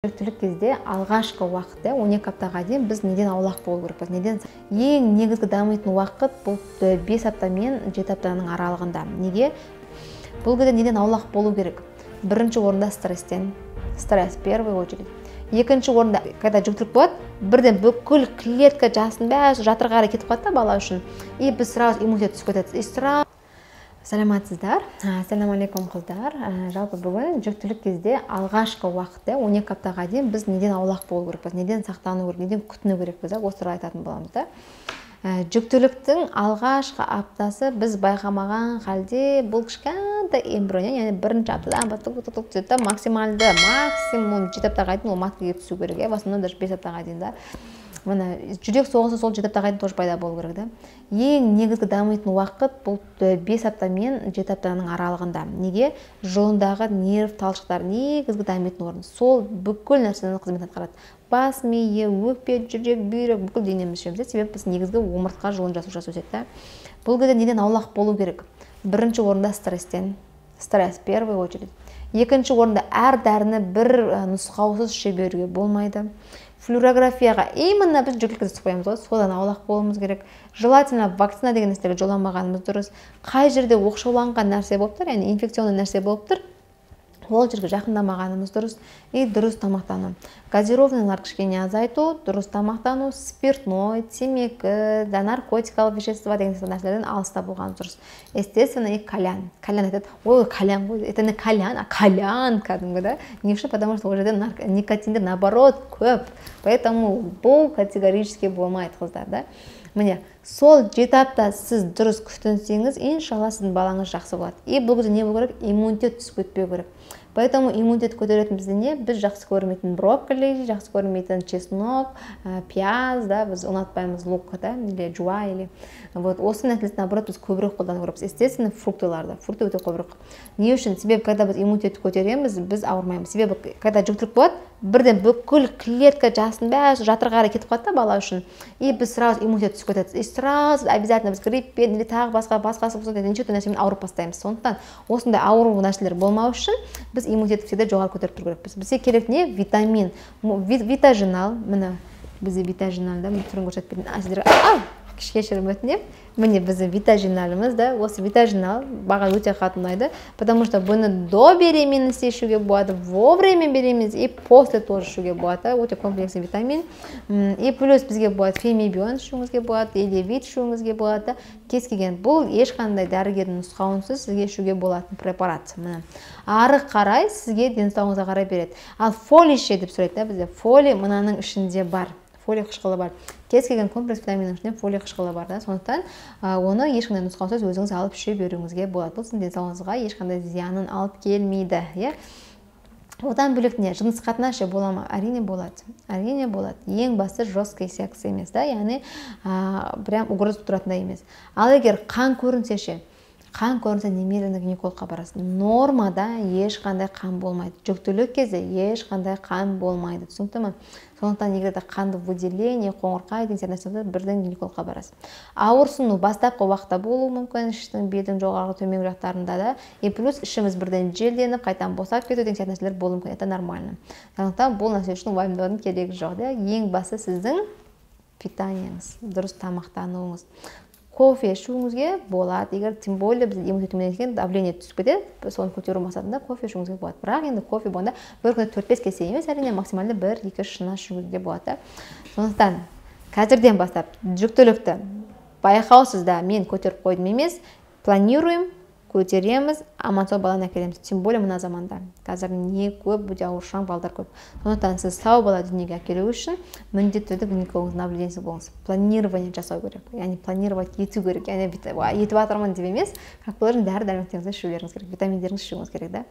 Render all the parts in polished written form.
Жүктілік кезде алғашқы уақытта 12 аптаға дейін біз неден аулақ болу керекпіз? Неден? Ең негізгі дамитын уақыт бұл 5 апта мен 7 аптаның аралығында. Неге? Бұл кезде неден аулақ болу керек? Бірінші орында стресстен. Стресс в первую очередь. Екінші орында, когда жүктілік болады, бірден бүкіл клетка жастың бәрі жатырға қарай кетіп қалады да бала үшін. И біз сразу иммунитет түсіп кетеді. И сразу. Саламатсыздар. Ассаламу алейкум, қыздар. Жалпы бүгін жүктілік кезде алғашқы уақытта 12 аптаға дейін біз неден аулақ болу керекпіз, неден сақтану керек, неден күтіну керекпіз, осы туралы айтатын боламыз да. Жүктіліктің алғашқы аптасы біз байқамаған халде бұл кішкентай эмбрион, яғни бірінші аптадан бастап түседі да, максималды, максимум 7 аптаға дейін ол маткаға түсу керек, в основном даже 5 аптаға дейін да. Мына жүрек соғысы сол 7 аптаға дейін тоже пайда болу керек да. Ең негізгі дамитын уақыт бұл 5 апта мен 7 аптаның аралығында. Неге? Жұлындағы нерв талшықтары негізгі дамитын орын. Сол бүкіл нәрсенің қызметін атқарады. Бас миы, өкпе, жүрек, бүйрек, бүкіл денеміз мүшеміз. Себебі біз негізгі омыртқа жұлын жасушасы өседі да. Бұл кезде неден аулақ болу керек? Бірінші орында стресстен. Стресс в первую очередь. Екінші орында әр дәріні бір нұсқаусыз іше беруге болмайды. Флюорографияға именно біз жүктілікке түсіп қоямыз ғой, содан аулақ болуымыз керек. Желательно вакцина деген нәрселерге жоламағанымыз дұрыс. Қай жерде оқшауланған нәрсе болып тұр, яғни инфекционный нәрсе болып тұр, ол жерге жақындамағанымыз дұрыс. И дұрыс тамақтану. Газированныйлар кішкене азайту, дұрыс тамақтану, спиртной, темекі, да, наркотикалық вещества деген сияқты нәрселерден алыста болған дұрыс. Естественно, и кальян. Кальян айтады, ой, кальян ғой, это не кальян, а кальян кәдімгі, да? Не үшін? Потому что ол жерде никотинде наоборот көп. Поэтому бұл категорически болмайды, қыздар, да? Міне, сол 7 апта сіз дұрыс күтінсеңіз, иншалла, сіздің балаңыз жақсы болады. И бұл кезде не болу керек? Иммунитет түсіп кетпеу керек. Поэтому иммунитет көтеретін бізде не? Біз жақсы көрмейтін брокколи, жақсы көрмейтін чеснок, пияз, да, біз ұнатпаймыз лук, да, или жуа, или вот осы нәрселерді наоборот біз көбірек қолдану керекпіз. Естественно, фруктыларды, фрукты өте көбірек. Не үшін? Себебі когда біз иммунитетті көтереміз, біз ауырмаймыз. Себебі когда жүктілік болады, бірден бүкіл клетка жастың бәрі жатырға қарай кетіп қалады да бала үшін. И біз сразу иммунитет түсіп кетеді. И сразу обязательно біз гриппен или тағы басқа басқасы болса, неше түрлі нәрсемен ауырып бастаймыз. Сондықтан осындай ауру нәрселер болмау үшін біз иммунитетті всегда жоғары көтеріп тұру керекпіз. Бізге керек не? Витамин. Витажинал, міне бізде витажинал да, міне түрін көрсетіп берейін. Сіздерге, кешірім өтінемін. Міне біздің витажиналымыз да, осы витажинал маған өте қатты ұнайды, потому что бұны до беременности ішуге болады, во время беременности и после тоже ішуге болады, өте комплексный витамин. И плюс бізге болады фемибион ішуіңізге болады, элевит ішуіңізге болады. Кез келген бұл ешқандай дәрігердің нұсқауынсыз сізге ішуге болатын препарат. Міне ары қарай сізге денсаулығыңызға қарай береді. Ал фолий ше деп сұрайды да бізде. Фолий мынаның ішінде бар. Фолий қышқылы бар. Кез келген комплекс витаминнің ішінде фолий қышқылы бар да. Сондықтан оны ешқандай нұсқаусыз өзіңіз алып іше беруіңізге болады. Бұл сіздің денсаулығыңызға ешқандай зиянын алып келмейді, иә? Одан бөлек не? Жыныс қатынас ше бола ма? Әрине болады. Әрине болады. Ең басты жесткий секс емес, да? Яғни, прям угроза тұратындай емес. Ал егер қан көрінсе ше? Қан көрінсе, немедленно гинекологқа барасың. Нормада ешқандай қан болмайды. Жүктілік кезде ешқандай қан болмайды. Түсінікті ме? Сондықтан егер де қанды выделение, қоңырқай деген сияқты нәрсе болса, бірден гинекологқа барасыз. Ауырсыну бастапқы уақытта болуы мүмкін, іштің, белдің жоғарғы төменгі жақтарында да. И плюс ішіміз бірден желденіп, қайтадан босап кету деген сияқты нәрселер болуы мүмкін. Это нормально. Сондықтан бұл нәрсе үшін уайымдаудың керегі жоқ, да? Ең басы сіздің питаниеңіз, дұрыс тамақтануыңыз. Кофе ішуіңізге болады, егер тем более бізде иммунитет төмен екен, давление түсіп кетеді, соны көтеру мақсатында кофе ішуіңізге болады. Бірақ енді кофе болғанда бір күнде 4-5 кесе емес, әрине, максималды 1-2 шыны ішуіңізге болады. Сондықтан қазірден бастап жүктілікті байқаусыз да мен көтеріп қойдым емес, планируем, көтереміз, аман сау баланы әкелеміз. Тем более мына заманда. Қазір не көп, өте аурушаң балдар көп. Сондықтан сіз сау бала дүниеге әкелу үшін міндетті түрде гинекологтың наблюдениесі болыңыз. Планирование жасау керек. Яғни планировать ету керек. Яғни етіп жатырмын деп емес, как положено дәрі-дәрмектеріңізді ішулеріңіз керек, витаминдеріңізді ішуіңіз керек, да.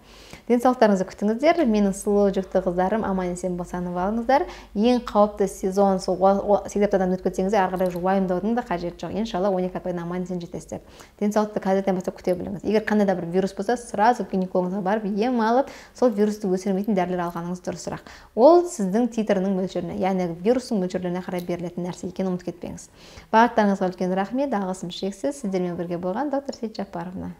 Денсаулықтарыңызды күтіңіздер. Менің сұлу жүкті қыздарым, аман есен босанып алыңыздар. Ең қауіпті сезон сол 8 аптадан өтіп кетсеңіз, ары қарай уже уайымдаудың да қажеті жоқ. Иншалла 12 аптадан аман есен жетесіздер. Денсаулықты қазірден бастап күте біліңіз. Егер қандай да бір вирус болса, сразу гинекологыңызға барып ем алып, сол вирусты өсірмейтін дәрілер алғаныңыз дұрысырақ. Ол сіздің титрінің мөлшеріне, яғни вирустың мөлшерлеріне қарай берілетін нәрсе екенін ұмытып кетпеңіз. Барлықтарыңызға үлкен рахмет, алғысым шексіз. Сіздермен бірге болған доктор Сейтжаппаровна.